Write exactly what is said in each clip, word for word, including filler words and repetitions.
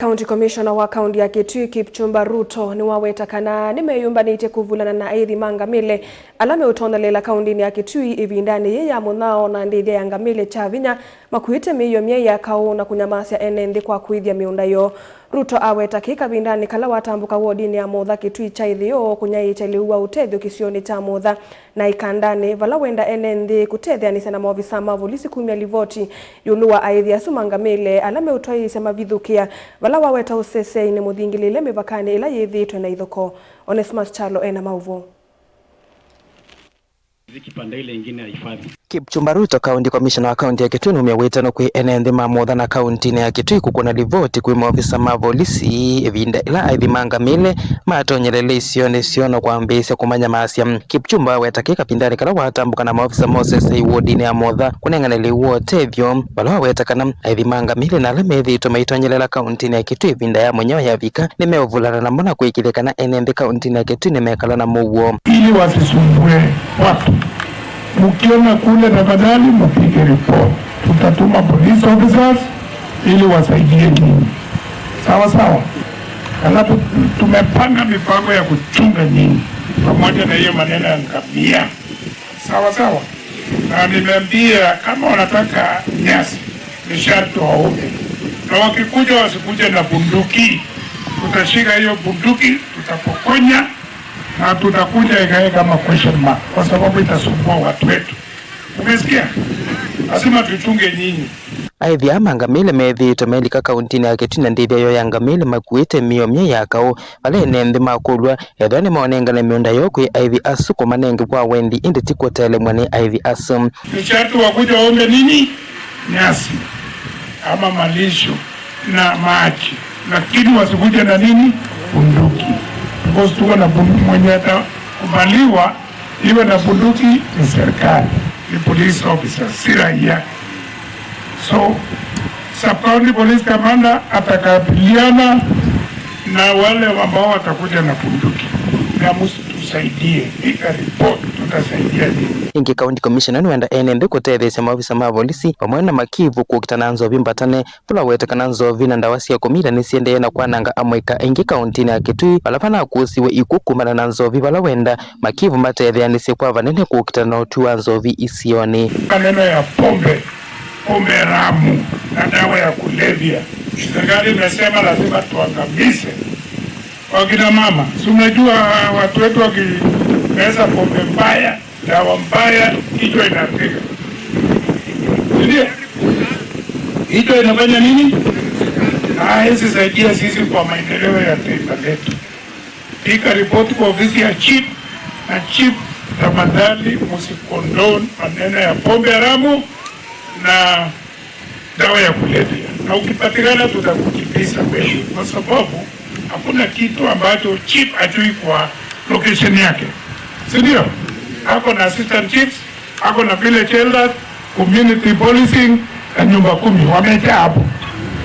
County Commissioner wa kaunti ya Kitui, Kipchumba Ruto, nĩwaweta kana nĩmeyũmbanĩtye kũvulana na aĩthi ma ngamĩle ala meũtonyelela kauntinĩ ya Kitui ĩvindanĩ yĩĩ ya mũnyao na ndĩthya ya ngamĩle kya vinya makuĩte mĩio myei ya kaũ na kũnyamasya ene nthĩ kwa kũĩthya mĩũnda yoo. Ruto aweta kĩĩ kavindanĩ kala watambũka wodinĩ ya Motha Kitui kya ĩtheo kũnyaĩĩkya lĩu wa ũtethyo kĩsionĩ kya Motha na Ikandanĩ, vala wenda ene nthĩ kũtetheanĩsya na maovisa ma volisi kumya livoti ĩũlũ wa aĩthi asu ma ngamĩle ala meũtwaĩĩsya mavithũkĩa vala waweta ũseseinĩ mũthingĩlĩle mĩvakanĩ ĩla yĩthĩĩtwe na ithokoo. Onesmus Kyalo ena maũvoo. Kipchumba Ruto, County Commissioner wa kaunti ya Kitui, nũmĩa wĩtano kwĩ ene nthĩ ma Motha na kauntinĩ ya Kitui kũkũna livoti kwĩ maovisa ma volisi ĩvinda ĩla aĩthi ma ngamĩle matonyelele isionĩ syoo na kwambĩĩsya kũmanyamasya. Kipchumba aweta kĩĩ kavindanĩ kala watambũka na maovisa ma ũsesei wodinĩ ya Motha kũnengane lĩu wa ũtethyo, vala waweta kana aĩthi ma ngamĩle na ala methĩĩtwe maitonyelela kauntinĩ ya Kitui ĩvinda ya mũnyao yavika nĩmeũvulana namo na kũĩkĩĩthya kana ene nthĩ kauntinĩ ya Kitui nĩmekala na mũuo. Ili wasisumbue watu. Mkiona kule, tafadhali mpige report. Tutatuma police officers ili wasaidie nyinyi. Sawa sawa? Alafu tumepanga mipango ya kuchunga nyinyi pamoja na hiyo maneno ya ngamia. Sawa sawa? Na nimeambia kama wanataka nyasi, ni sharti waombe. Na wakikuja wasikuje na bunduki. Tutashika hiyo bunduki, tutapokonya, na tutakuja ikae kama question mark, kwa sababu itasumbua watu wetu. Umesikia? Lazima tuchunge nyinyi. Aĩthi aa ma ngamĩle methĩĩtwe melika kauntinĩ ya Kitui na ndĩthya yoo ya ngamĩle makuĩte mĩio myei ya kaũ, vala ene nthĩ makũlw'a ethĩwa nĩmaonengane mĩũnda yoo kwĩ aĩthi asu kũmanenge kwa wendi, ĩndĩ ti kũtelemw'a nĩ aĩthi asu. Ni sharti wakuje waombe nini? Nyasi ama malisho na maji, lakini wasikuje na nini? Bunduki. Because tuko na bunduki, mwenye atakubaliwa iwe na bunduki ni serikali, ni police officer, si raia. So sub county police commander atakabiliana na wale ambao watakuja na bunduki. Na msitusaidie, piga report, tutasaidia nini? Ĩngĩ, County Commissioner nĩwenda ene nthĩ kũtetheesya maovisa ma volisi vamwe na makivu kũkita na nzovi mbatane, vala waweta kana nzovi na ndawa sya kũmila nĩsiendee na kwananga amũika aingĩ kauntinĩ ya Kitui vala vanakũsiwe ikw'ũ kumana na nzovi, vala wenda makivu matetheanĩsye kwa vanene kũkita na ũtwi wa nzovi isionĩ. Maneno ya pombe, pombe haramu na dawa ya kulevya, serikali imesema lazima tuangamize. Wakina mama, si unajua watu wetu wakimeza pombe mbaya, dawa mbaya, kichwa inapiga. Si ndio? Kichwa inafanya nini? Haiwezi saidia sisi kwa maendeleo ya taifa letu. Piga ripoti kwa ofisi ya chief, na chief, tafadhali msikondone maneno ya pombe haramu na dawa ya kulevya, na ukipatikana tutakukimbiza wewe, kwa sababu hakuna kitu ambacho chief ajui kwa location yake, si ndio? Ako na assistant chiefs, ako na village elders, community policing na nyumba kumi wamejaa hapo,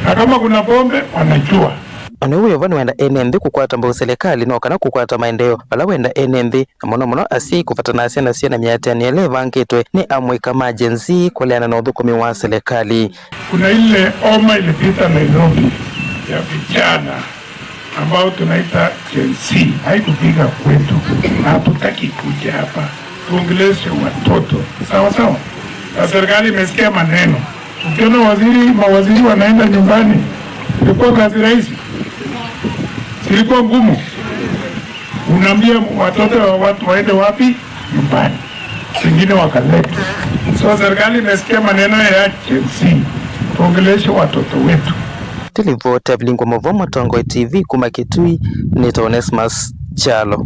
na kama kuna pombe wanajua. Ona ũu wĩ o vo, nĩwenda ene nthĩ kũkwata mbau selekalĩ no kana kũkwata maendeeo vala wenda ene nthĩ, na mũno mũno asyai kũvatana na syana syĩ na mĩatĩanĩo ĩla ĩvangĩtwe nĩ amũika ma Gen Z kũleana na ũthũkũmi wa selekalĩ. Kuna ile homa ilipita Nairobi ya vijana ambao tunaita Gen Z, haikufika kwetu na hatutaki kuja hapa. Tuongeleshe watoto, sawa sawa, na serikali imesikia maneno. Ukiona waziri, mawaziri wanaenda nyumbani, ilikuwa kazi rahisi? Ilikuwa ngumu? Unaambia watoto wa watu waende wapi? Nyumbani. Wengine wakaletwa. So serikali imesikia maneno ya Gen Z. Tuongeleshe watoto wetu. Tũlivota vilingwa mavo Mũtongoi T V kuma Kitui, nĩ Onesmus Kyalo.